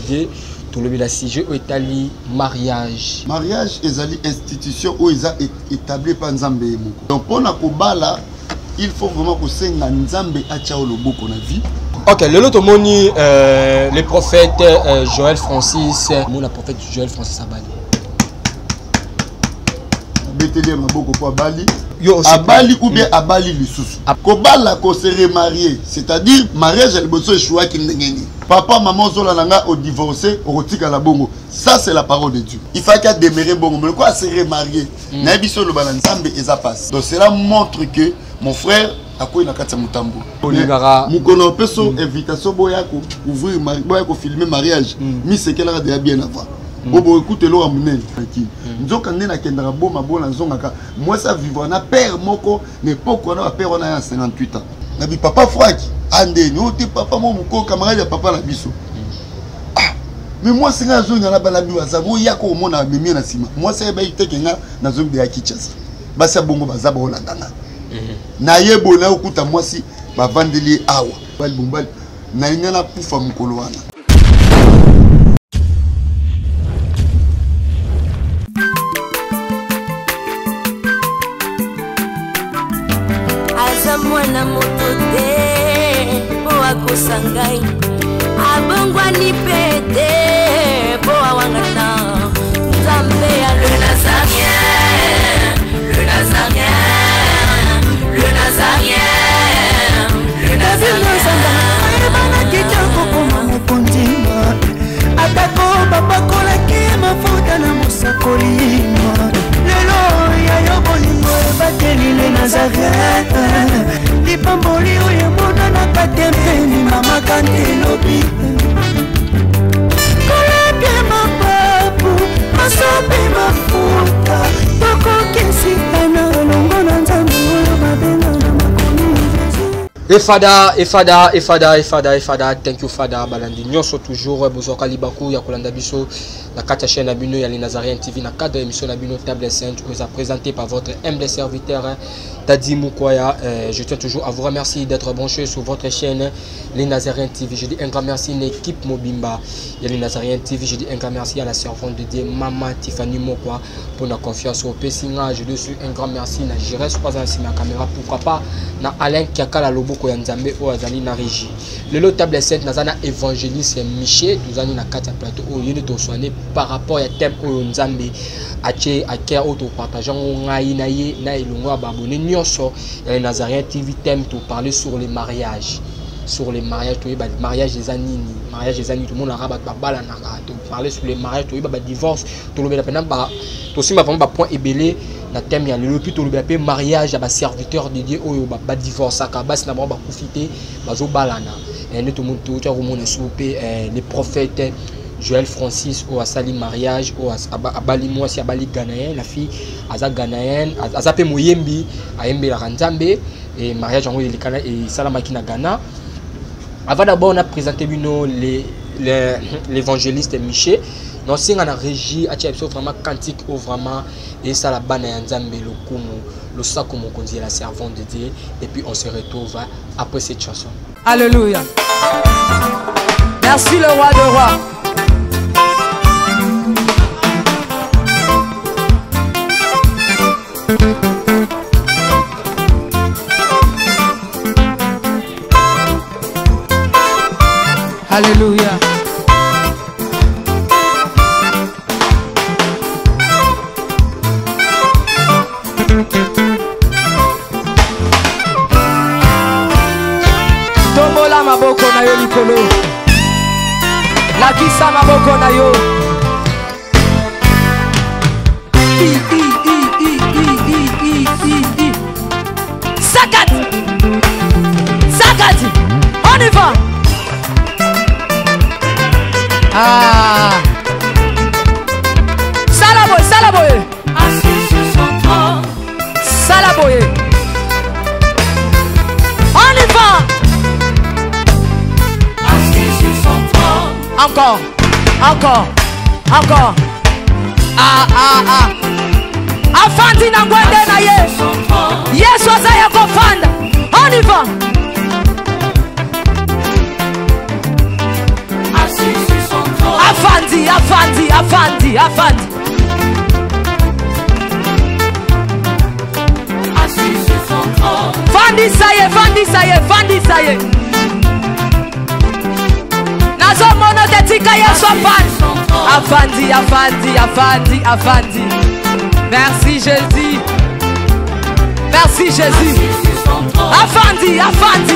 Dieu tolobela sujet oyo etali mariage. Mariage ezali institution oyo eza établie pa Nzambe ye moko. Donc mpo na kobala il faut vraiment kosenga Nzambe atia yo loboko na vie. Ok, lelo tomoni le prophète Joël Francis, mona prophète Joël Francis abali. Beteli ye maboko mpo abali. Yo aussi. Abali ou bien abali lisusu. Kobala ko se remarier, c'est-à-dire mariage ya liboso échouaki ndenge nini? Papa, maman ozola na nga o divorcer, okotikala bongo. Ça c'est la parole de Dieu. Il fallait qu'à demeurer bongo, mais quoi se remarier? Nayebi so loba na Nzambe eza passe. Donc cela montre que mon frère akoyi na kati ya motambo. Olingaka mokolo opeso invitation boya ko ouvrir boya ko filmer mariage. Misekelaka déjà bien avant. Obo écoute eloko ya monene. Nzoka nde nakendaka boma bona nzongaka mwasi avivre na père moko na époque wana ba père wana ya 58 ans. Na bi papa Frank andeni o te papa mo moko camarade ya papa na biso. Ah mais mwasi nga azonga na bana bi baza bo ya ko mona memie na nsima. Mwasi ayeba te ke nga nazongi ya Kinshasa. Basi ya bongo baza ba olanda nga. Na ye boye nayokuta mwasi bavandeli ye awa. Bali bombali na nga nakufa mokolo wana. Aza mwana moto te po akosa ngai, abongwani pe te po awangana Nzambe ya le Nazarien, le Nazarien, le Nazarien, le Nazarien. Ayebanaki te kokoma mokonzi, atako bapakolaki mafuta na mosakoli. Lelo ya yo bolingo ebateli le Nazareth, lipamboli oyo emonanaka te mpe limamaka te lobi. Kolapia mapapu masopi mafuta, tokokisika na elongo na Nzambe oyo babenga na makomi Jésus. Efada, efada, efada, efada, efada, thank you Fada. Balandi nyonso toujours bozwaka libaku ya kolanda biso na kati ya chaîne na bino ya Le Nazarien TV na cadre ya émission na bino Table Sainte oyo eza présentée par votre humble serviteur Tadi Mukwaya. Je tiens toujours à vous remercier d'être branché sur votre chaîne Le Nazarien TV. Je dis un grand merci à l'équipe Mobimba ya Le Nazarien TV. Je dis un grand merci à la servante de Dieu Mama Tiffany Mokwa pour la confiance au Pessinga. Je dis aussi un grand merci na Jires Kwaza na sima caméra, pourquoi pas na Alain Kiakala Loboko ya Nzambe oyo azali na régie. Lelo Table Sainte naza na évangéliste Miché, tozali na kati ya plateau oyo yene to soigner par rapport ya thème oyo Nzambe atie à cœur oyo to partager ngo ngai na ye na elongo ya ba abonné nyonso ya Nazarien TV. Thème to parler sur les mariages. Sur les mariages, toyeba mariage eza nini, mariage eza nini, tout le monde arabe ba bala na to parler sur les mariages, toyeba ba divorce, tolobela pena ba tosimba vraiment ba point ebele na thème ya lelo. Puis tolobela pe mariage ya ba serviteur de Dieu oyo ba divorçaka, basi na bango ba kufi te, bazo balana. Nde tout le monde tout ya komona sous pe les prophètes Joël Francis oyo asali mariage oyo abali mwasi, abali Ghanéen, la fille aza Ghanéenne, aza pe moyembi, ayembelaka Nzambe. Et mariage yango elekana esalamaki na Ghana. Avant d'abord on a présenté bino l'évangéliste Miché. Non singa na régie atia biso vraiment cantique au vraiment et ça la bana ya Nzambe lokumu losako mokonzi la servante de Dieu. Et puis on se retrouve après cette chanson. Alléluia. Merci le roi de rois. Alléluia. Tombola maboko na yo likolo. Lakisa maboko na yo. I, I, I, I, I, I, I, I, I. Sakati. Sakati. On y va. Ah. Salaboy, salaboy. Assis sur son trône. Salaboy. On y va. Assis sur son trône. Encore, encore, encore. Ah, ah, ah. Afandi na ngwende na ye. Yesu aza ya kofanda. On y va. Assis sur son trône. Afandi, afandi. Vandisa ye, vandisa ye, vandisa ye. Nazomona te, tika Yesu afandi. Afandi, afandi, afandi, afandi. Merci Jésus. Merci Jésus. Afandi, afandi.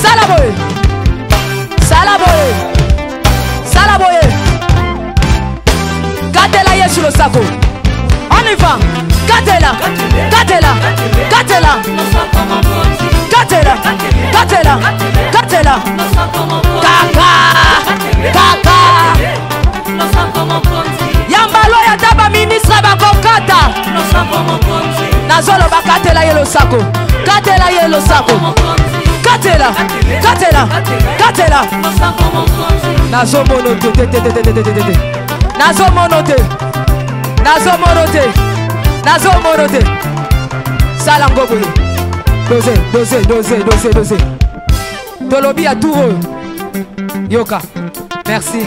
Sala boye. Sala boye. Sala boye. Katela Yesu losako. On y va. Katela. Katela. Katela. Katela. Katela. Katela. Kaka. Kaka. Yambalo ya ta baministre bakokata. Nazoloba katela ye losako. Katela ye losako. Katela. Katela. Katela. Nazomono te te te te te te te te. Nazomono te. Nazomono te. Nazomono te. Sala ngo boye. Dose, dose, dose, dose, dose. Tolobi ya tour oyo. Yoka. Merci.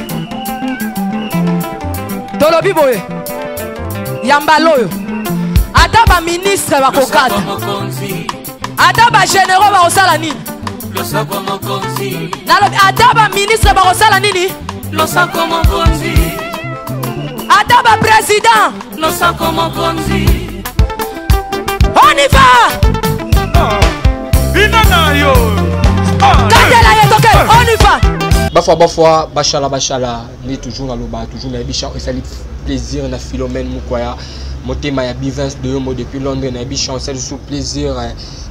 Tolobi boye. Yambalo oyo. Ata ba ministre bakokata. Ata ba généraux bakosala nini? Nalobi ata ba ministre bakosala nini? Ata ba président. On y va. Katela ye toke, on y va. Bafwa bafwa, bashala bashala, ni toujours na loba, toujours na ebisha, esali plaisir na Philomène Mukwaya, motema ya Bivens de Yomo depuis Londres na ebisha, esali sous plaisir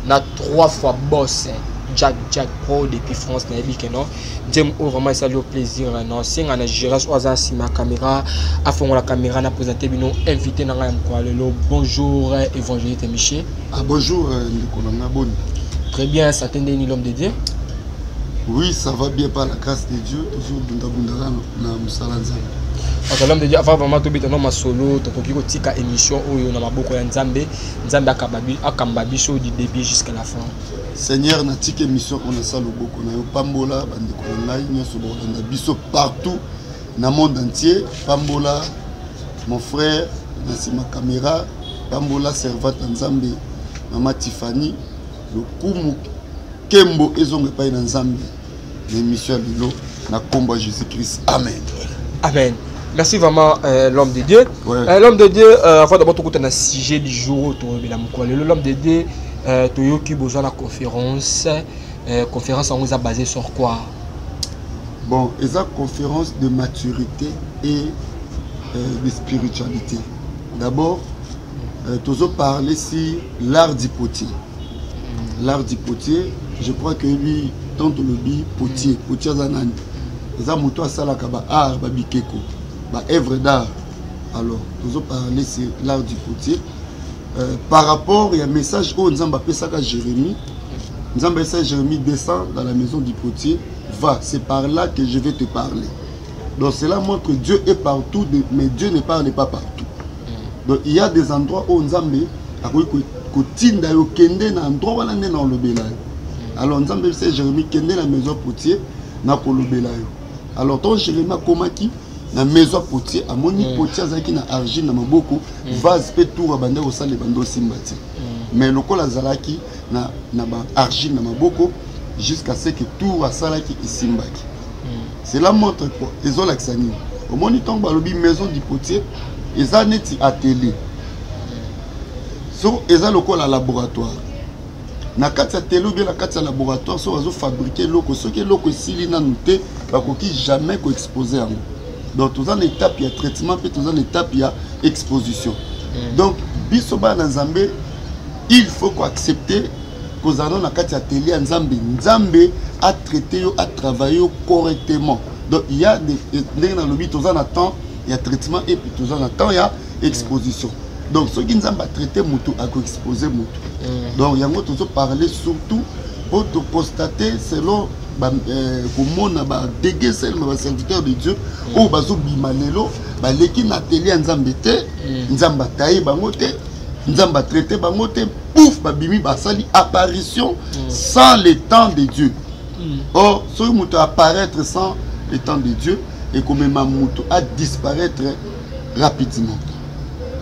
na 3 fois boss Jack Jack Pro depuis France na ebi keno. Jem o vraiment esali plaisir na senga na Giras oza sima caméra, afongola caméra na présenter bino invité na ngai Mukwaya lelo. Bonjour évangéliste Michel. Ah bonjour ndeko na nga, boni. Très bien, ça tende ni l'homme de Dieu. Oui, ça va bien par la grâce de Dieu, toujours bunda bunda na musala Nzambe. Ok, l'homme de Dieu, avant vraiment tobita no masolo, tokoki kotika émission oyo na maboko ya Nzambe, Nzambe akamba biso du début jusqu'à la fin. Seigneur, na tika émission on a ça loboko na yo pambola bandeko na ngai nyonso bolanda biso partout na monde entier, pambola mon frère na sima caméra, pambola servante Nzambe mama Tiffany, lokumu kembo ezonga epai na Nzambe. L'émission lelo na kombo ya Jésus-Christ. Amen. Amen. Merci vraiment l'homme de Dieu. Ouais. L'homme de Dieu, avant d'abord tout un sujet du jour to bela mukwa lelo l'homme de Dieu, toyoki besoin la conférence, conférence en vous a basé sur quoi? Bon, eza conférence de maturité et de spiritualité. D'abord, tozo parler sur l'art du potier. L'art du potier, je crois que lui, tant le bi potier, potier zanani. Eza moto asalaka ba art, ba bikeko, ba œuvre d'art. Alors, tozo parler sur l'art du potier. Par rapport, il y a un message où Nzamba pesaka Jérémie. Nzamba pesa Jérémie descend dans la maison du potier, va, c'est par là que je vais te parler. Donc cela montre que Dieu est partout, mais Dieu ne parle pas partout. Donc il y a des endroits où Nzambe akoki kotinda yo kende na endroit wana nde na olobela yo. Alors Nzambe pesa Jérémie kende na maison potier na kolobela yo. Alors tant Jérémie akomaki na maison potier, amoni potier azalaki na argile na maboko, vase pe tour abanda kosala ebanda osimba te. Mais lokola azalaki na ba argile na maboko jusqu'à ce que tour asalaki esimbaki. Cela montre quoi? Ezolakisa nini? Omoni ntango balobi maison du potier eza neti atelier. So eza lokola laboratoire. Na kati ya atelier ou bien na kati ya laboratoire, so bazo fabriquer eloko, soki eloko esili nanu te, bakoki jamais ko exposer yango. Donc toza na étape ya traitement pe toza na étape ya exposition. Donc biso bana Nzambe, il faut ko accepter kozala na kati ya atelier ya Nzambe. Nzambe a traité yo, a travaillé yo correctement. Donc il y a des ndenge na lobi toza na temps ya traitement et puis toza na temps ya exposition. Donc soki Nzambe a traité mutu, a ko-exposer mutu. Donc yango tozo parler surtout pour te constater selon ba komona ba dégué seulement ba serviteur de Dieu oyo bazo bima lelo, ba leki na atelier ya Nzambe te, Nzambe ataye bango te, Nzambe a traité bango te, pouf ba bimi basali apparition sans le temps de Dieu. Or soki mutu apparaître sans le temps de Dieu, Ekomema moto a disparaître rapidement.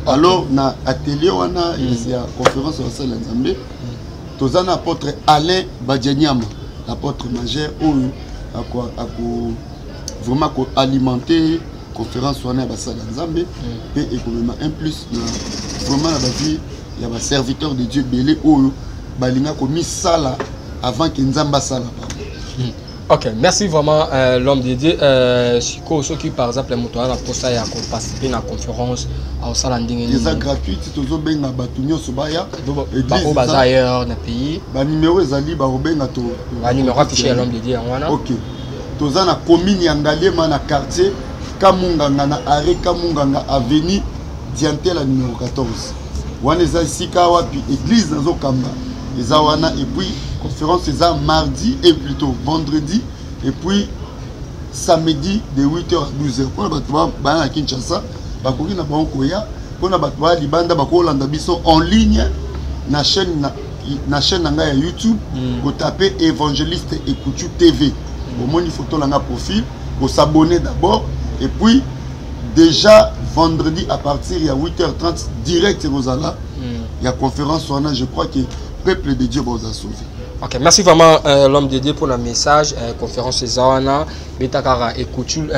Alors na atelier wana ya conférence ya basali ya Nzambe, toza na apôtre Alain Badianyama, l'apôtre majeur oyo ako vraiment koalimenter conférence wana ya basali ya Nzambe, mpe ekomema un plus na vraiment na bavie ya baserviteur de Dieu ebele oyo balinga komisala avant ke Nzambe asala bango. Ok, merci vraiment l'homme de Dieu. Sikoyo soki par exemple moto aza na mposa ya koparticiper na conférence, aosala ndenge nini? Eza gratuite, tozobenga bato nyonso baya. Baoyo baza ailleurs na pays. Banimero ezali, bakobenga to. Banimero affiché ya l'homme de Dieu yango wana. Ok, toza na commune ya Ngaliema, na quartier Kamunganga, na arrêt Kamunganga, avenue Diantela numéro 14. Wana eza esika wapi église nazokamba, eza wana. Et puis conférence eza mardi et plutôt vendredi et puis samedi de 8h à 12h. Mpona bato baya na Kinshasa, bakoki na bango koya. Mpona bato baya libanda, bakolanda biso en ligne na chaîne na ngai ya YouTube. Kotape Évangéliste Ekutu TV, omoni photo na nga profil, kos'abonner d'abord. Et puis déjà vendredi à partir ya 8h30 direct ekozala ya conférence wana. Je crois que peuple de Dieu baoza sauvé. Ok, merci vraiment l'homme de Dieu pour le message. Conférence eza wana, beta kaka Ekutu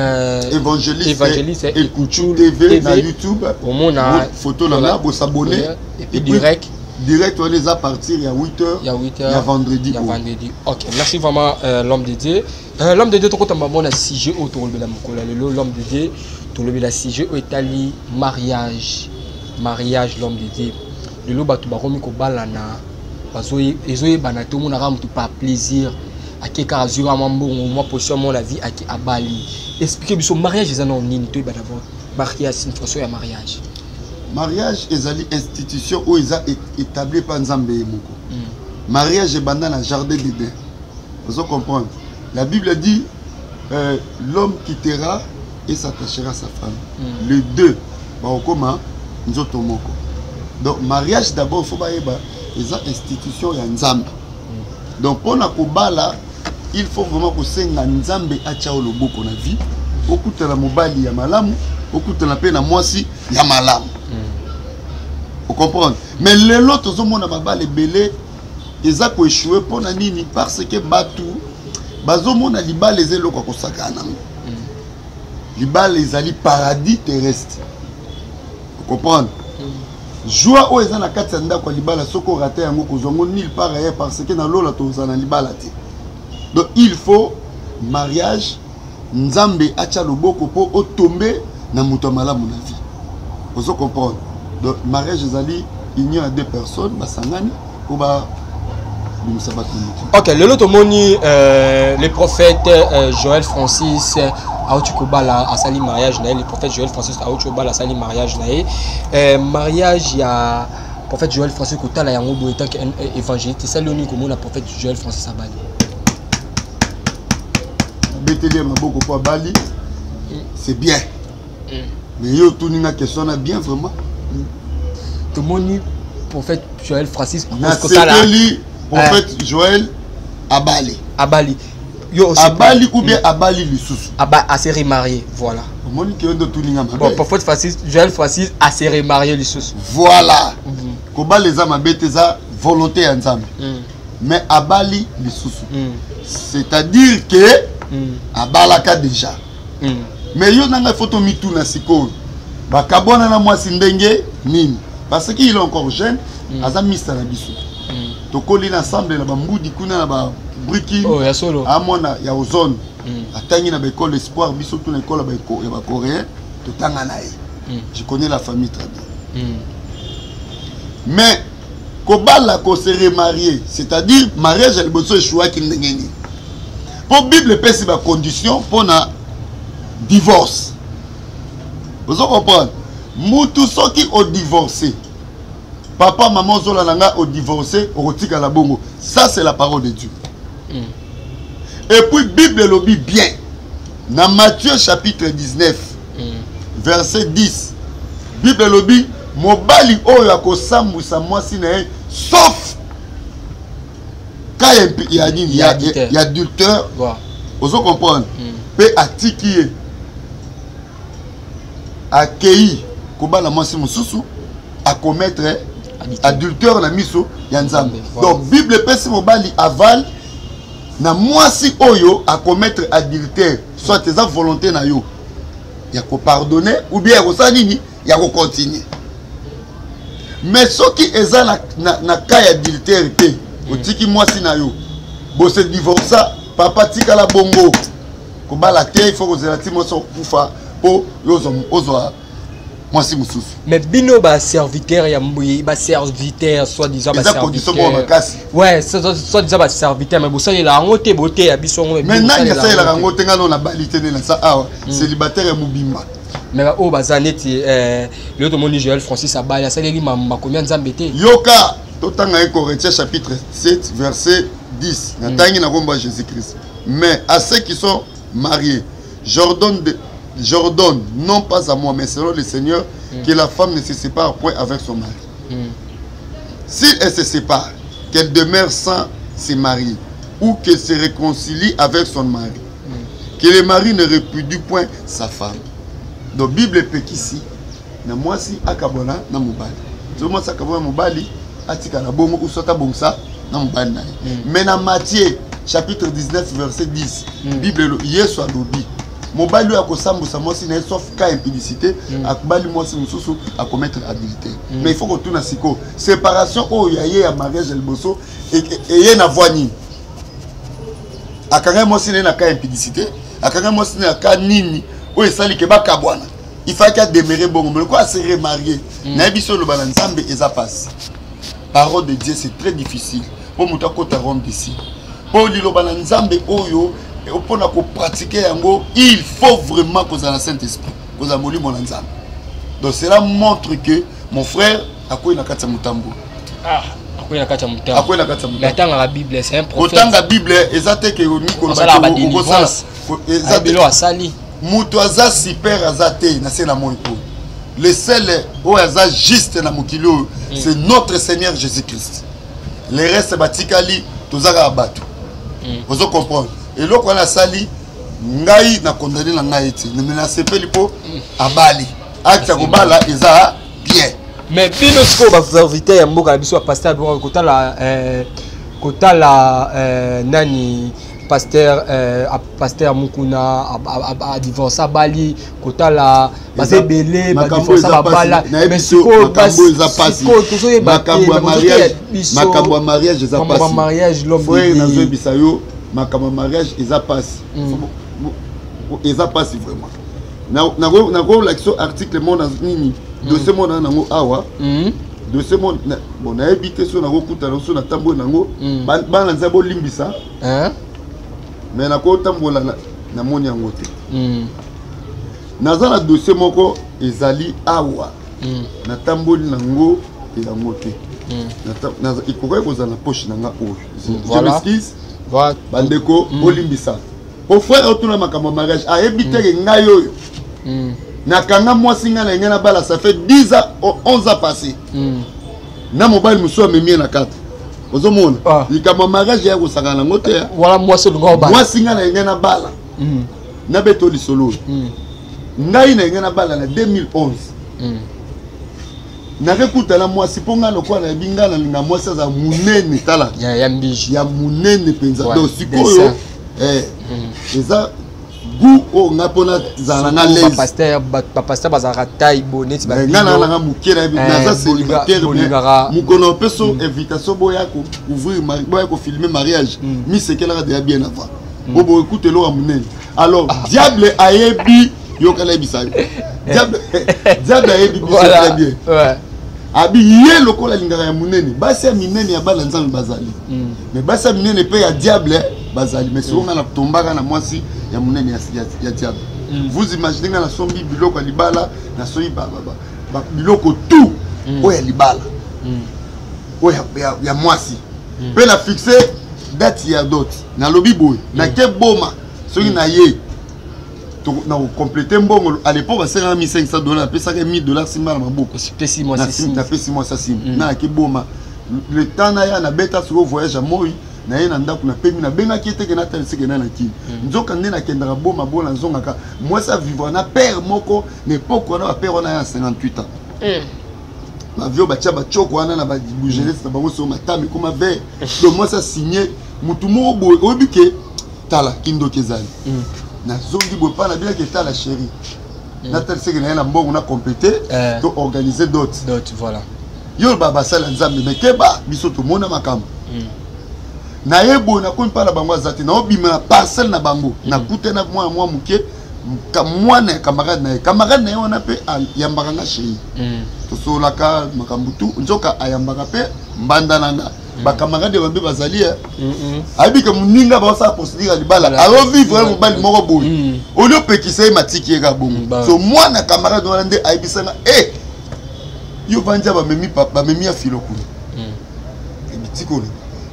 Évangéliste, Évangéliste Ekutu TV, na YouTube. Omona photo na nga, bos'abonner. Et puis direct. Direct wana eza à partir ya 8h ya 8h ya vendredi. Ya vendredi. Ok, merci vraiment l'homme de Dieu. L'homme de Dieu, tokotamba mona sujet oyo tokolobela mokolo ya lelo. L'homme de Dieu, tolobela sujet oyo etali mariage. Mariage, l'homme de Dieu, lelo bato bakomi kobalana, ezoyebana te. Omonaka motu par plaisir ake kaka, azwi kaka mwa mbongo, mwa position mo na vie, ake abali. Explique biso mariage eza nao nini, toyeba d'abord mariage, signification ya mariage. Mariage ezali institution oyo eza établi pa Nzambe ye moko. Mariage ebanda na jardin d'Eden. Ozo comprendre, la Bible dit l'homme quittera et s'attachera à sa femme, les deux bakokoma nzoto moko. Donc mariage d'abord, faut bayeba eza institution ya Nzambe. Donc mpona kobala, il faut vraiment kosenga Nzambe atia yo loboko na vie, okutana mobali ya malamu, okutana mpe na mwasi ya malamu. Ocomprendre? Mais lelo tozomona mabala ebele eza koéchouer. Mpona nini? Parce que bato bazomona libala eza eloko ya kosakana nango. Libala ezali paradis terrestre. Ocomprendre? Joie oyo eza na kati ya ndako ya libala, soki orater yango, kozwa yango nulle part ailleurs, parce que na lola tozala na libala te. Donc il faut mariage, Nzambe atya loboko mpo otombe na moto ya malamu na vie. Ozo comprendre? Donc mariage ezali union ya deux personnes basangani mpo babimisa bato na mokili. Ok, lelo tomoni le prophète Joël Francis auti kobala, asali mariage na ye. Le prophète Joël Francis auti kobala, asali mariage na ye. Mariage ya prophète Joël Francis, kotala yango boye tant que évangéliste, esali oni komona prophète Joël Francis abali? Abeteli ye maboko mpo abali, c'est bien. Mais yo otuni nga question na bien vraiment. Tomoni prophète Joël Francis Nasepeli prophète Joël abali. Abali, yo abali ou bien abali lisusu? Aba ase remarié, voilà. Omoni ke yo nde otuni nga mabe. Bon, prophète Francis, Joël Francis ase remarié lisusu. Voilà. Kobala eza mabe te, eza volonté ya Nzambe. Mais abali lisusu, c'est-à-dire que abalaka déjà. Mais yo na ngai faut tomituna sikoyo, bakabwana na mwasi ndenge nini? Parce qu'il est encore jeune. Aza mista na biso. Tokoli na ensemble na bambudi kuna na babriki. Oh, ya solo. Amwana ya Ozone. Atangi na baekole Espoir, biso tuna ekole ya bacoréen, totanga na ye. Je connais la famille très bien. Mais kobala, kose remarier, c'est-à-dire mariage ya liboso échouaki ndenge nini? Mpo Bible epesi bacondition mpona divorce. Ozo comprendre? Mutu soki odivorce, papa, mama, ozolanda nga, odivorce, okotikala bongo. Ça, c'est la parole de Dieu. Et puis Bible elobi bien na Matthieu chapitre 19 verset 10, Bible elobi mobali oyo akosambwisa mwasi na ye, sauf ka ya nini, ya adultère. Ozo comprendre? Mpe atiki ye. Akei kobala mwasi mosusu, acommettre adultère na miso ya Nzambe. Donc Bible epesi mobali aval na mwasi oyo acommettre adultère, soit eza volonté na yo ya kopardonner ou bien ya kosala nini, ya kocontinue. Mais soki eza na cas ya adultère te, otiki mwasi na yo, bose divorça, papa tikala bongo, kobala te. Il faut kozela ti mwasi okufa mpo yo ozwa mwasi mosusu. Mais bino baserviteur ya mbuyi, baserviteur soit disant Eza condition moko makasi. Ouais, soit disant baserviteur, mais bosalela yango te. Boteya biso yango. Mais nani asalelaka yango te? Ngai no nabali te, nde naza awa célibataire ya mobimba. Mais oyo baza neti lelo tomoni Joel Francis abali, asaleli makomi ya Nzambe te. Yoka, totanga ye Corinthiens chapitre 7 verset 10. Natangi na kombo ya Jésus-Christ: Mais à ceux qui sont mariés, j'ordonne, non pas à moi, mais selon le Seigneur, que la femme ne se sépare point avec son mari. Si elle se sépare, qu'elle demeure sans se marier ou qu'elle se réconcilie avec son mari. Que le mari ne répudie point sa femme. Donc Bible epekisi na mwasi akabwana na mobali. Soki mwasi akabwana na mobali, atikala bongo ou soit abongisa na mobali na ye. Mais na Matthieu chapitre 19 verset 10, Bible, Yesu alobi mobali oyo akosambusa mwasi na ye, sauf cas impudicité, akobali mwasi mosusu, acommettre adultère. Mais il faut kotuna sikoyo, séparation oyo ya ye ya mariage ya liboso eye na voie nini? Akangaki mwasi na ye na cas impudicité? Akangaki mwasi na ye na cas nini oyo esali ke bakabwana? Il fallait ademeurer bongo, mais lokola ase remarié, nayebi so oloba na Nzambe eza pasi. Parole de Dieu, c'est très difficile mpo moto akota rome d'ici, mpo liloba na Nzambe oyo, mpona kopratiquer yango, il faut vraiment kozala na saint esprit kozala molimo na Nzambe. Donc cela montre que mon frère akwei na kati ya motambo. Ah, akwei na kati ya motambo. Akwei na kati ya motambo. Mais atangaka Bible, c'est un prophète. Kotanga Bible eza te ke Asalaka badélivrance. Eza te. Asali. Moto aza super aza te na se na moi oyo. Le seul oyo aza juste na mokili oyo, c'est notre Seigneur Jésus Christ. Le reste batikali, toza kaka bato. Ozo comprendre? Eloko wana asali, ngai na condamné na ngai ete, mais nasepeli mpo abali. Acte ya kobala eza bien. Mais bino sikoyo baserviteur ya mboka na biso, bapasteur, kotala nani, pasteur Mukuna adivorce, abali. Kotala baza ebele, badivorce, babala. Mais sikoyo tozoyeba te. Makambo ya mariage eza pasi. Mariage, l'homme. Frère, nazoyebisa yo, makambo ya mariage eza pasi, eza pasi vraiment. Nakolakisa article mo na nini, dossier mo na nango awa, dossier mo. Bon, nayebi te so nakokutana so natambola nango. Bana nza bolimbisa, mais nakotambola, namoni yango te. Naza na dossier moko ezali awa, natamboli nango, yango te. Ekokaki kozala na poche na nga oyo. Je m'excuse, bandeko, bolimbisa. Po frère otuna makambo ya mariage, ayebi teke ngai oyo nakanga mwasi ngai na ngai nabala, ça fait 10 ans, 11 ans passé, na mobali mosusu amemi ye na kati. Ozomona, likambo ya mariage ya kosakana nango te. Wala mwasi olinga obala. Mwasi ngai na ngai nabala, nabeto lisolo oyo, ngai na ngai nabala na 2011. Nakekutana mwasi mpo ngai lokola nayebi, ngai nalinga mwasi aza monene, tala. Ya mbiji. Ya monene mpenza. Donc sikoyo eza goût oyo ngai mpona zala na l'aise. Bapasteur bazalaka taille bo neti. Ngai na nanga moke, nayebi naza célibataire. Mokolo opeso invitation, boya kocouvrir, boya kofilmer mariage, misekelaka deya bien avant po boekuta eloko ya monene. Alors diable ayebi, yoka, nayebisa yo, diable ayebi biso très bien. Abi ye lokola alingaka ya monene, basi ya minene ya bana Nzambe bazali, mais basi ya minene mpe ya diable bazali. Mais siko ngai natombaka na mwasi ya monene ya diable. Vous imaginez, ngai nasombi biloko ya libala, nasombi biloko tout oyo ya libala, oyo ya mwasi mpe na fixe date ya dot. Nalobi boye, nake boma, soki na ye na kocompléter mbongo. À l'époque basengaka 1500 dollar, napesaka 1000 dollar, simba na maboko, napesi mwasi asimba. Nayaki boma, le temps naya nabeta sikoyo voyage ya moi. Naye na ndako, napemi, nabengaki ye teke natalisi ke na na Kini. Nzoka nde nakendaka boma bona, nazongaka, mwasi avivre na père moko na époque wana. Bapère wana ya 58 ans, bavio batia batioko wana na babugelese na bango, so matama ekoma vert. Donc mwasi asigne motu moko boye, oyebi ke tala kindoki ezali. Nazongi boye mpa na binaki, etala chéri, natalisaki na ye na mbongo na complété to organiser dot. Dot, voilà. Yo basala Nzambe, me keba, biso tomona makambo. Naye boye, nakomi mpa na bango, aza te. Naobima na parcelle na bango, nakutana mwana mwa moke, mwana ya camarade na ye. Camarade na ye wana mpe ayambaka nga chez, tosololaka makambo tu. Nzoka ayambaka mpe mbanda na nga. Bacamarade bambe bazali, ayebi ke moninga baosala procédure ya libala, azovivre mobali moko boye, olie opekisa ye, matiki ye kaka bongo. So mwana camarade wana nde ayebisanga e yo vandi, bamemi bamemi ya filo kuna ebitikolo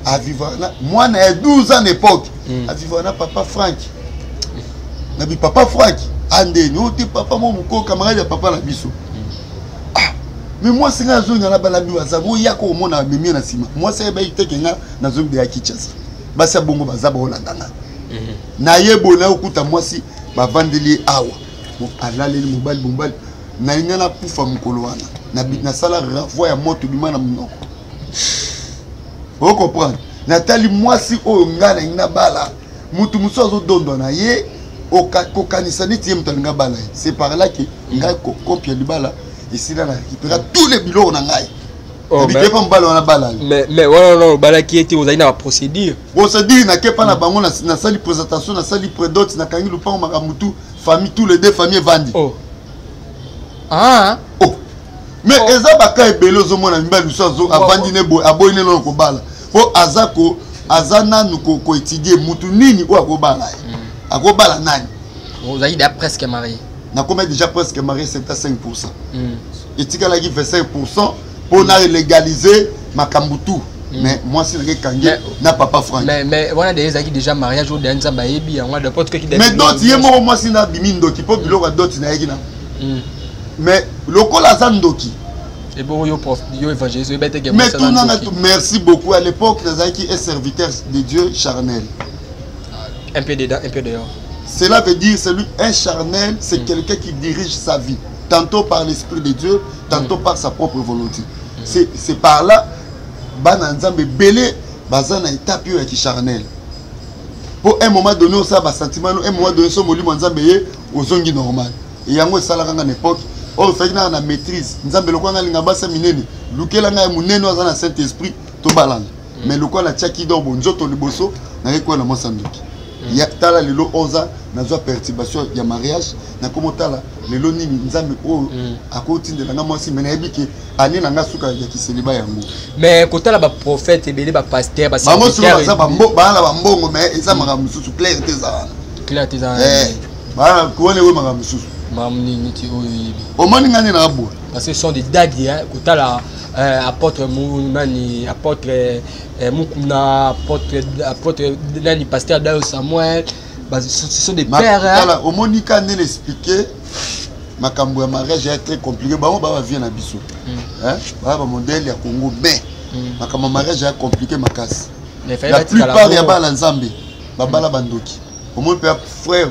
avivre na mwana ya 12 ans l'époque, avivre na papa Frank. Nabi papa Frank andeni oyo te, papa mo moko, camarade ya papa na biso. Ah, mais mwasi ngai azonga na bana bi baza boyaka komona bamemi na nsima. Mwasi ayebaki teke nga nazongi ya Kinshasa. Basi ya bongo baza baolanda nga. Naye boye, naye okuta mwasi bavandeli ye awa, alaleli mobali. Mobali nalinga nakufa mokolo wana. Nasala renvoi ya moto bima na monoko, ocomprendre? Natali mwasi oyo ngai nalingi nabala, motu mosusu azodondwa na ye, kokanisa neti ye moto alingi abala ye. C'est par là ke ngai kope ya libala esila, na récupéra tous les biloko na ngai. Abikepa mobali wana bala. Mais wana obalaki ye te, ozali na baprocédure. Procédure, nakepa na bango, nasali présentation, nasali prédot, nakangi lupango, makambo tout, famille, tous les deux famille evandi. Oh. Ah. Oh. Mais oh, eza baka ebele. Ozomona mibali mosusu avandi ne boye, aboyi ne nano kobala mpo aza ko aza nanu koétudie mutu nini oyo akobala ye, akobala nani. Ozalaki déjà presque marié. Nakomi déjà presque marié, 75. Etikalaki 25 mpo na légaliser makambo tout, mais mwasi nanga ekangi na papa Frank. Mais wana déjà ezalaki déjà mariage oyo deya Nzambe ayebi yango n'importe qui. Mais dot ye moko mwasi na abimi ndoki mpo biloko ya dot nayeki na, mais lokola aza ndoki. Ebongo yo prof, yo évangéliste, oyeba ete Mais tunanga, merci beaucoup. À l'époque nazalaki un serviteur de Dieu charnel. Un peu dedans, un peu dehors. Cela veut dire, celui un charnel, c'est quelqu'un qui dirige sa vie tantôt par l'esprit de Dieu, tantôt par sa propre volonté. C'est par là bana Nzambe ebele baza na étape oyo ya kicharnel, mpo un moment donné osala basentiment no, un moment donné so molimo ya Nzambe ye ozongi normal. Yango esalaka nga na époque oyo efaki naka na maîtrise Nzambe. Lokola nga alinga basa minene, lukela ngai ya monene oyo aza na Saint Esprit, tobalana. Mais lokola natiaki donc bonzoto liboso, naye koya na mwasi ya ndoki. Ya tala lelo oza nazwa perturbation ya mariage. Nakoma otala lelo nini Nzambe oyo akotindela nga mwasi, me nayebi ke ane na nga suka ya kiseliba yango. Mais kotala baprophète ebele, bapasteur, bango siko baza baa na bambongo, mais eza makambo mosusu clair te eza wana. Clair te eza wana. Baa wana ewe makambo mosusu. Makambo nini ti oyo oyebi? Omoni nga nde na boye. Parce que ce sont des dadi, hein, kotala apôtre nani, apôtre Mukuna, apôtre nani, pasteur Dayo Samuel, ce sont des pères, hein. Tala, omoni ka nde na expliqué makambo ya mariage ya très compliqué. Bango baa bavie na biso, baa bamodele ya Congo, mais makambo ya mariage ya compliqué makasi. La plupart ya bana Nzambe babala bandoki. Omoni mpe frère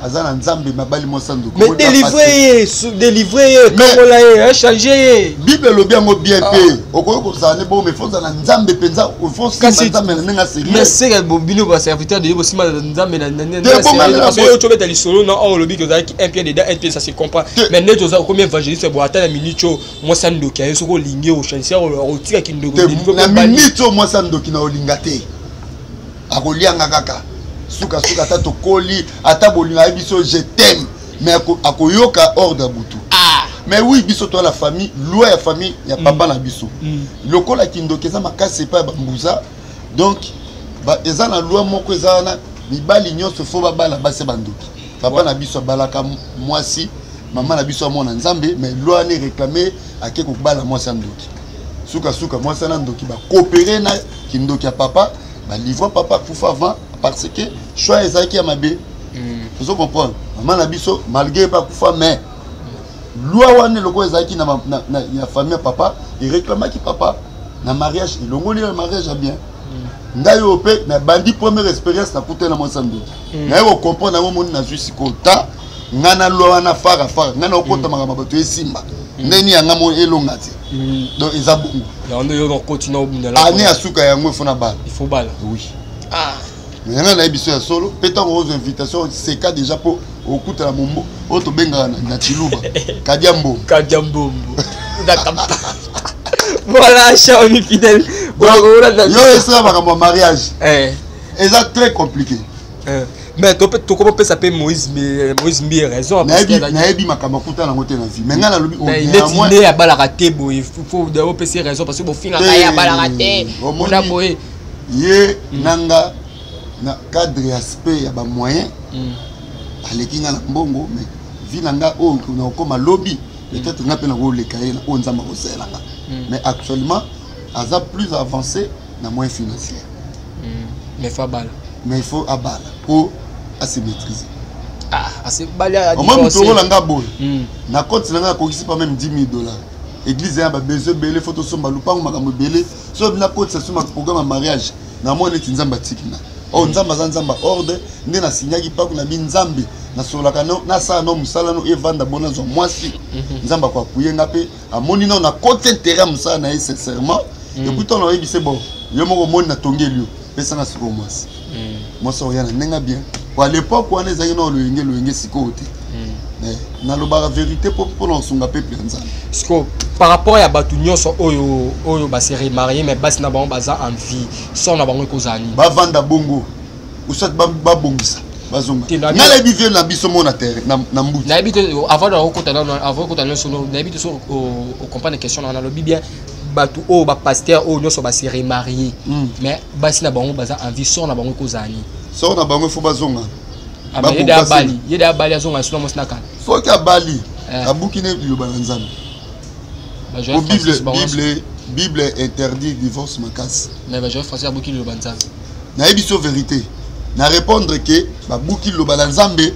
aza na Nzambe, mabali mwasi ndoki. Mais délivre ye, délivre ye, kongola ye, change ye. Bible elobi yango bien mpe okoki kozala ne bongo, mais faut ozala na Nzambe mpenza, faut simba Nzambe na ndenge asérieux. Mais seke bino baserviteur de ye, bosimba Nzambe na oyo tobeta lisolo na oyo olobi ozalaki un pied dedans, un pied, ça se comprend. Mais neti oza okomi évangéliste bo, ata na minute oyo mwasi ya ndoki aye, soki olingi ochange, otika kindoki. Na minute oyo mwasi ya ndoki na olinga te, akolianga kaka sukasuka. Ata tokoli, ata bolingo ayebi biso je t'aime, mais akoyoka ordre ya butu. Mais oui, biso toa la famille, loi ya famille ya papa na biso, lokola kindoki eza makasi epai ya bambuza, donc eza na loi moko eza wana: mibali nyonso fo babala basi ya bandoki. Papa na biso abalaka mwasi, mama na biso amona Nzambe, mais loi wana eréclame ake kobala mwasi ya ndoki. Sukasuka mwasi wana ndoki bakopere na kindoki ya papa, balivre papa kufa avant, parce que choix ezalaki ya mabe. Ozo comprendre? Mama na biso malgré pa kufa, mais loi wana eloko ezalaki na ya famille ya papa eréclamaki papa na mariage, elongoli na mariage ya bien. Ngai oyo mpe nabandi première expérience, nakutani na mwasi ya ndoki. Naye kocomprendre yango, moni nazwi sikoyo ta ngai nalwa wana fara fara, ngai nakokota makambo bato esimba ndeni yanga mo elonga te. Donc eza bongo. Yango nde yo okoti na obundela. Année ya suka yango efo na bala. Il faut bala. Oui. Yanga nayebi so ya solo mpe ntango ozwa invitation, seka déjà mpo okutana mombo oyo tobengaka na Chiluba kadia mbongo. Kadia mbombo. Voilà, cher ami fidèle. Yo esala makambo ya mariage eza très compliqué. Mais tokopesa mpe Moïse Mbiye raison. Nayebi makambo akutana yango te na vie, mais ngai nalobi neti nde abalaka te boye, faut opesa raison parce que bofingaka ye abalaka te mpona boye. Ye nanga na cadre ya aspect ya bamoyen, aleki nga na mbongo, mais vie na nga oyo nakokoma lobi, peut-être nga mpe nakoleka ye na oyo Nzambe akosalela nga. Mais actuellement aza plus avancé na moyen financier. Mais faut abala. Mais il faut abala po ase maîtriser. Ah, asebali. Omoi moto okola nga boye, na compte na nga akokisi pas même 10 000 $. Église ya babesoin ebele, faut tosomba lupango, makambo ebele. So bina kotisa so programme ya mariage, namoni neti Nzambe atiki nga. Oyo Nzambe aza Nzambe ya ordre. Nde nasinyaki mpaku na bi Nzambe, nasololaka no, nasala no mosala no evanda bo nazwa mwasi. Nzambe akoapuye nga mpe amoni nao nakoti intérêt ya mosala na ye sincèrement. Et puis ntango nayebi se bon, yo moko omoni natongeli yo, pesanga sikoyo mwasi. Mwasi oya na ndenge bien po à l'époque wana ezalaki na loyenge loyenge, sikoyo te. Nalobaka vérité mpo mpona kosunga peuple ya Nzambe. Siko par rapport ya bato nyonso oyo base remarié mais basi na bango baza en vie, sort na bango ekozala nini? Bavanda bongo, osat babongisa, bazonga. Te, ngai nayebi vie na biso mo na terre na mbuti. Nayebi te, avant na okota nano, avant okota nyonso, nayebi te so ocomprendre question na nalobi bien. Bato oyo bapasteur oyo nyonso base remarié mais basi na bango baza en vie, sort na bango ekozala nini? Sort na bango, ifo bazonga. Ah, mais ye de abali, ye de abali, azonga sino mwasi na kala. Soki abali, abuki ne liloba na Nzambe. Bajoel Po Bible Francis bango. Bible interdit divorce makasi. Mais bajoel Francis abuki liloba Nzambe. Nayebi so vérité na répondre ke babuki liloba na Nzambe,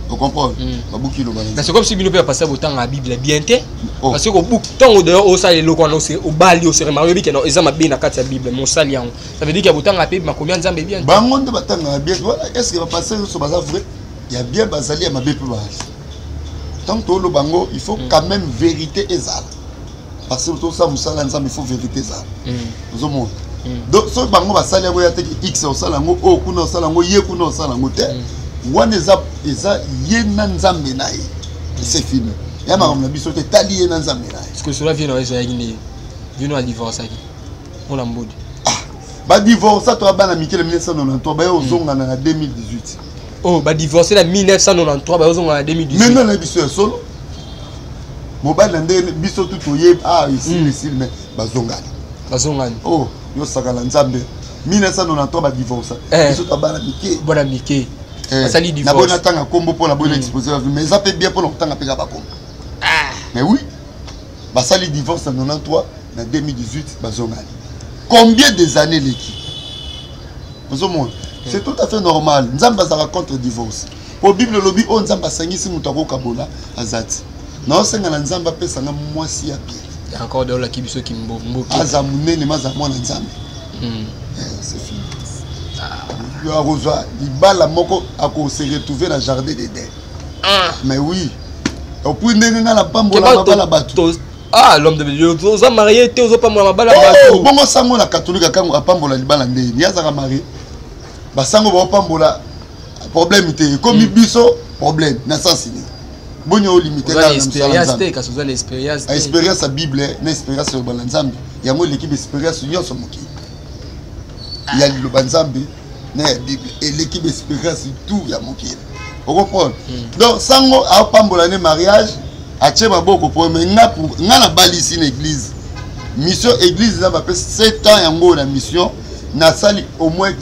ocomprendre? Babuki liloba na Mais Nzambe. C'est comme si bino mpe bapasteur botanga Bible bien te. Oh. Parce que kobuka ntango d'ailleurs osala eloko wana, obali, ose remarié, oyebi ke non, eza mabe na kati ya Bible, mais osali yango, ça veut dire ke botanga mpe makomi ya Nzambe bien te. Bango nde batangaka bien. Voilà, est ce que bapasteur nyonso baza vrai? Ya bien bazali, ya mabe mpe bazali. Tant toloba yango, il faut quand même vérité ezala, parce que tosala mosala ya Nzambe, il faut vérité ezala. Ozomona? Donc soki bango basali yango, ya teki x osala yango oyo kuna, osala yango ye kuna, osala yango te, wana eza ye na Nzambe na ye, c'est fini. Ya makambo na biso te, tali ye na Nzambe na ye. Parce que sola vie na yo ezalaki nde vino adivorçaki mpona mbodi. Badivorça to bana mike na 1993, baye ozongana na 2018. Oh, badivorce na 1993, bayozonga na 2018? Mais nga na biso ya solo, mobali na ndenge biso tu toyebi, ah, esili, esili, mais bazongani. Bazongani. Oh, yosakala Nzambe, 1993 badivorça, biso to bana mike. Bana mike. Basali Naboyi divorce. natanga nkombo mpo naboyi na expose, mais eza mpe bien mpona kotanga mpe kaka bakombo. Mais oui, basali divorce na 93, na 2018 bazongani. Combien des années eleki? Ozomona, c'est tout à fait normal. Nzambe azalaka contre divorce, po Bible elobi oyo Nzambe asangisi, moto akokabola aza ti. Naosenga na Nzambe apesanga mwasi ya bien. Encore de olaki biso kimbomboki. Aza monene, ma aza mwana Nzambe. C'est fini. Yo akozwa libala moko, akose retrouver na jardin d'Eden. Mais oui, opui ndenge ngai napambola mabala bato. Ah, l'homme de Dieu, oza marié te, ozopambola mabala Oh, bato. Bongo sango na catholique akango apambola libala ndeni? Ye azalaka marié. Basango baopambola, problème te. Ekomi biso problème na sens nini? Boni olimite Oza na expérience te, kasi oza na expérience te. Expérience ya Bible na expérience ya liloba na Nzambe, yango eleki baexpérience nyonso mokili. Ya liloba Nzambe na ya Bible eleki baexpérience tout ya mokili, ocomprendre? Donc sango apambola ne mariage, atie maboko po me nga nabalisi na église. Mission église eza bapesi 7 ans yango na mission, nasali au moins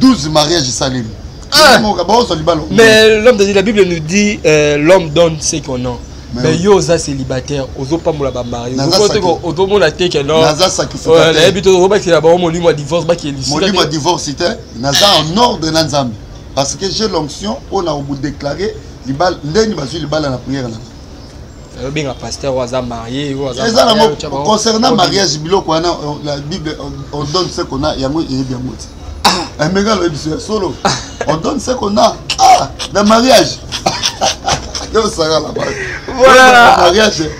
12 mariage esalemi. Ah. Baozwa libala. Mais l'homme de Dieu, la Bible nous dit l'homme donne ce qu'on a. Mais Mais oui. yo oza célibataire, ozopambola bamari. Naza Ozomona te ke non? Naza sacrificateur. Nayebi te, ozobakela bango molimo ya divorce, bakeli. Molimo ya divorce te, naza en ordre na Nzambe, parce que j'ai l'onction mpona kodéclarer libala ndeni bazwi libala na prière na nga. Obenga pasteur oyo aza marié, oyo aza eza nango concernant mariage, biloko wana, la Bible, on donne ce qu'on a. Yango eyebi yango te. Emeka aloyebi biso ya solo, on donne ce qu'on a. Ah, na mariage yosakala. Voilà. Mariage,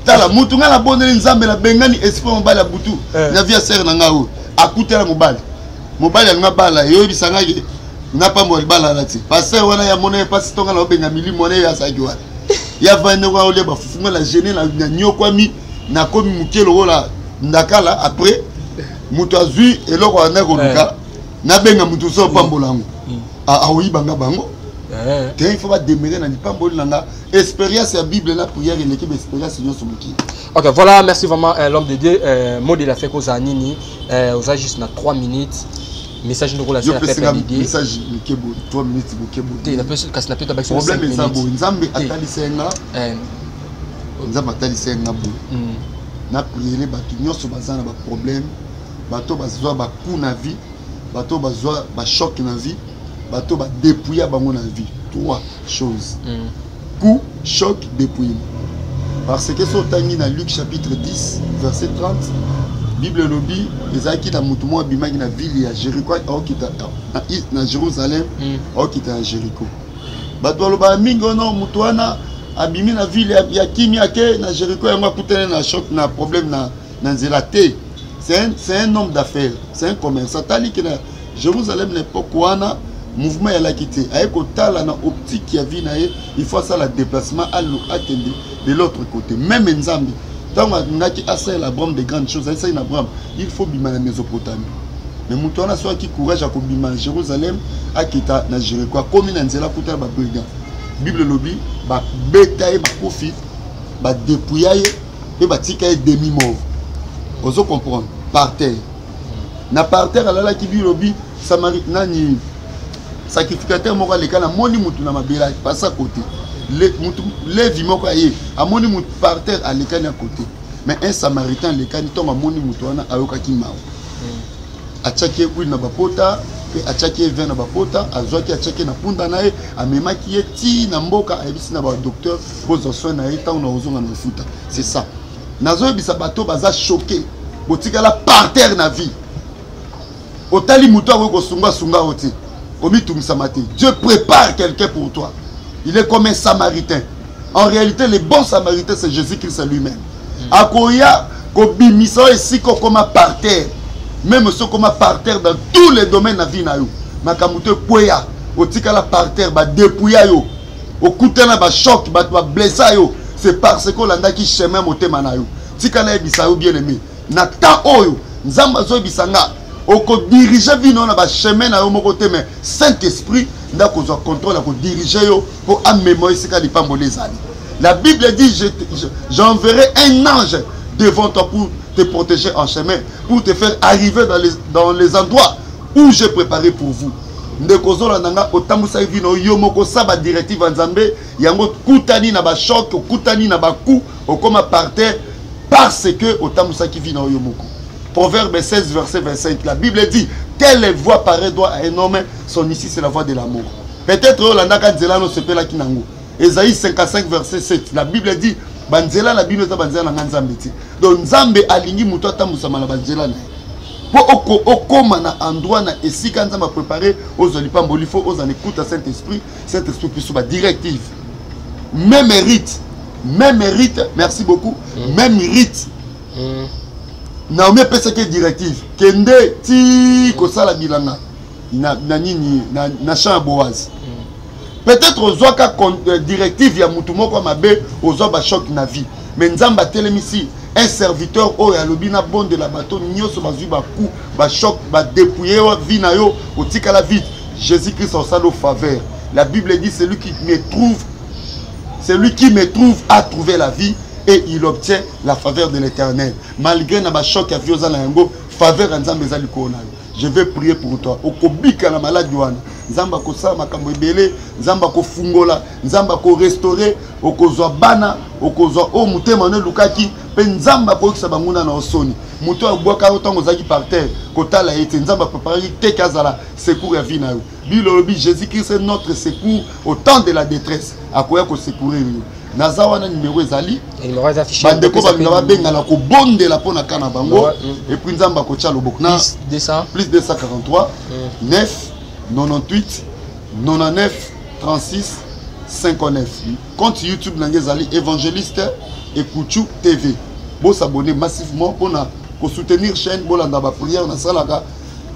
tala mutu, ngai nabondeli Nzambe, nabengani esprit mobali ya butu na vie ya sere na ngai oyo akutela mobali. Mobali alinga bala, yoyebisa ngai napambola libala wana te. Pasteur wana ya mona ye mpasi ntonga na obenga milimo wana, ye azalaki wana ya vandi ndeko olia bafufu. Ngai na gene na nyokwami, nakomi moke lokola ndakala. Après moto azwi eloko wana koluka, nabenga moto so opambola yango, aoyibanga bango te. Il faut bademere na lipamboli na nga. Expérience ya Bible na prière eleki baexpérience nyonso mokili. Ok, voilà, merci vraiment, l'homme de Dieu. Mot de la fin, koza nini? Oza juste na 3 minutes, message ndoko la yo pesinga message moke boye, 3 minutes moke boye. Kasi na peta. Problème eza boye, Nzambe atalisa ye nga, Nzambe atalisa ye nga boye: na priere bato nyonso baza na baproblème, bato bazwa bacoup na vie, bato bazwa bachoc na vie, bato badépouilla bango na vie. Trois choses: coup, choc, dépouillement. Parce que so otangi na Luc chapitre 10 verset 30, Bible elobi ezalaki na motu moko abimaki na ville ya Jéricho, aokita na Jérusalem, aokita na Jéricho. Bato balobaka mingi ono motu wana abimi na ville ya kimia, ake na Jéricho, yango akutani na choc, na problème na nzela te. C'est un homme d'affaires, c'est un commerçant. Ataliki na Jérusalem, na époque wana mouvement eyalaki te. Aye kotala na optique ya vie na ye, il faut asala déplacement, alo akende de l'autre côté. Même Nzambe, ntango alingaki asalela Abraham de grandes choses, ayesaki na Abraham: il faut bima na Mésopotamie. Mais moto wana soki courage akobima na Jérusalem, akita na Jéricho, akomi na nzela, akutana babrigand. Bible elobi babeta ye makofi, badépouilla ye mpe batika ye demi mort. Ozo comprendre? Par terre, na par terre alalaki. Bilobi Samari nani, sacrificateur moko aleka, namoni mutu na mabele, pasa côté. Mutu Levi moko aye, amoni mutu par terre, alekani ya côté. Mais un Samaritain alekani, ntongo amoni mutu wana, ayokaki mawa, atiaki ye huile na bapota mpe atiaki ye vin na bapota, azwaki, atiaki ye na punda na ye, amemaki ye ti na mboka, ayebisi na badocteur: bozwa soin na ye, ntango na kozonga na kofuta. C'est ça nazoyebisa bato baza choqué, botikala par terre na vie, otali moto akoki kosungasunga yo te, omitungisama te. Dieu prépare quelqu'un pour toi, il est comme un Samaritain. En réalité, le bon Samaritain, c'est Jésus Christ lui-même. Akoya kobimisa oyo esika okoma par terre. Même soki okoma par terre dans tous les domaines na vie na yo, makambo to ekweya, otikala par terre, badépouilla yo, okutana bachoc, bato bablessa yo, c'est parce que olandaki chemin motema na yo. Tika nayebisa yo, bien aimé, na temps oyo Nzambe azoyebisa nga, okodirige vie na yo na bachemin na yo moko te, mais Saint Esprit nde akozwa contrôle, akodirige yo mpo amema yo esika lipamboli ezali. La Bible dit: j'enverrai un ange devant toi pour te protéger en chemin, pour te faire arriver dans les endroits où j'ai préparé pour vous. Ndeko ozolanda nga, otambwisaki vie na yo moko sa badirective ya Nzambe, yango okutani na bachoc, okutani na bacoup, okóma par terre parce que otambwisaki vie na yo moko. Proverbe 16 verset 25, la Bible dit: telle voie paraît droit à un homme, son issue, c'est la voie de la mort. Peut-être oyo olandaka nzela no osepelaki nango. Esaïe 55 verset 7, la Bible dit: banzela na bino eza banzela na nga Nzambe te. Donc Nzambe alingi moto atambwisama na banzela na ye. Mpo okóma na endroit, na esika Nzambe aprépare, ozwa lipamboli, faut ozala écoute Saint Esprit. Saint Esprit biso badirective. Même rite, même rite, merci beaucoup. Même rite. Naomi epesaki directive: kende ti kosala bilanga na nini, na champ ya Boaz. Peut-être ozwaka directive ya mutu moko ya mabe, ozwa bachoc na vie, mais Nzambe atelemisi un serviteur oyo alobi: nabondela bato nyonso bazwi bacoup, bachoc, badépouille vie na yo, otikala vite. Jésus Christ osala faveur. La Bible dit: celui qui me trouve, celui qui me trouve a trouvé la vie et il obtient la faveur de l'Éternel. Malgré na bachoc ya vie oza na yango, faveur ya Nzambe eza likolo na yo. Je vais prier pour toi. Okobika na maladi wana. Nzambe akosala makambo ebele, Nzambe akofungola, Nzambe akorestaurer, okozwa bana, okozwa oyo motema no elukaki, mpe Nzambe akoyokisa banguna na yo soni. Moto oyo abwaka yo ntango ozalaki par terre, kotala ye te. Nzambe apreparaki te ke azala secours ya vie na yo. Bible elobi Jésus-Christ est notre secours au temps de la détresse. Akoya kosecourir yo. Naza wana, numéro ezali. Numéro eza affiché. Bandeko balinga babengana kobondela mpo na ka na bango, et puis Nzambe akotya loboko na Plus 200. Plus 243 9 98 99 36 59. Compte YouTube na ngai ezali Évangéliste Ekuchu TV. Bosabonner massivement mpona kosoutenir chaîne. Bolanda baprière nasalaka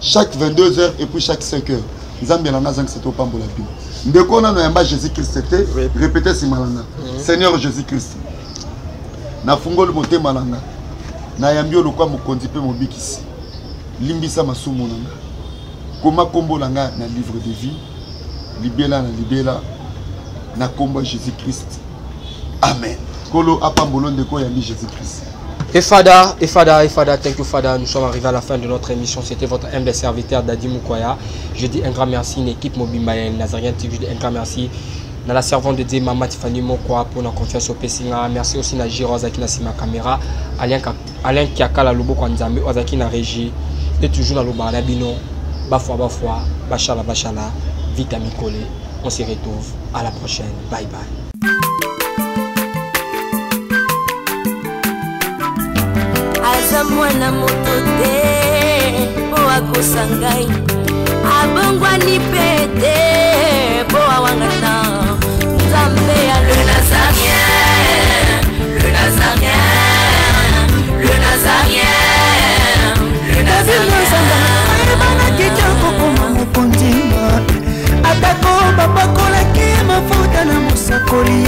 chaque 22 heures et puis chaque 5 heures. Nzambe na nga azangisa te opambola bino. Ndeko nano yamba Jésus Christ te, répéte nsima na nga: Seigneur Jésus Christ, nafungoli motema na nga, nayambi yo lokwa mokonzi mpe mobikisi. Limbisa masumu na nga, koma nkombo na nga na livre de vie libela na libela, na nkombo ya Jésus Christ, amen. Nkolo apambolo ndeko oyambi Jésus Christ. Et Fada, et Fada, et Fada, thank you Fada. Nous sommes arrivés à la fin de notre émission. C'était votre humble serviteur Dadi Moukoya. Je dis un grand merci, une équipe mobimba ya Nazarien TV. Je dis un grand merci dans la servante de Dieu, Mama Tiffany Mokwa, pour la confiance au Pessinga. Merci aussi na Giro Azaki na sima caméra, Alain Kiakala Loboko Nzambe, Azaki na régie. Et toujours dans le bar bino, bafwa bafwa, bachala bachala, vite amikole. On se retrouve à la prochaine. Bye bye. Aza mwana moto te mpo akosa ngai, abongwani mpe te mpo awangana Nzambe ya le Nazarien, le Nazarien, le Nazarien, le Nazarien. Ayebanaki te kokoma mokonzi, atako bapakolaki mafuta na mosakoli.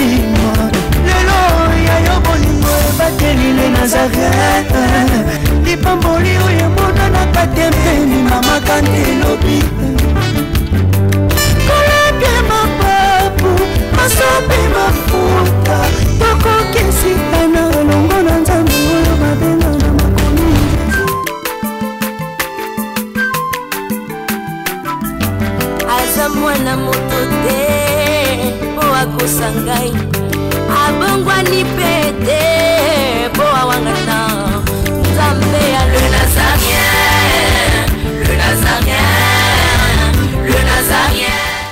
Lelo ya yo bolingo ebateli le Nazaret, lipamboli oyo emonanaka te mpeni mama kante elobi kolapie mapapu masopi mafuta tokokesitana elongo na Nzambe oyo babenga na makomi. Aza mwana moto te mpo akosa ngai, abongwani mpe te.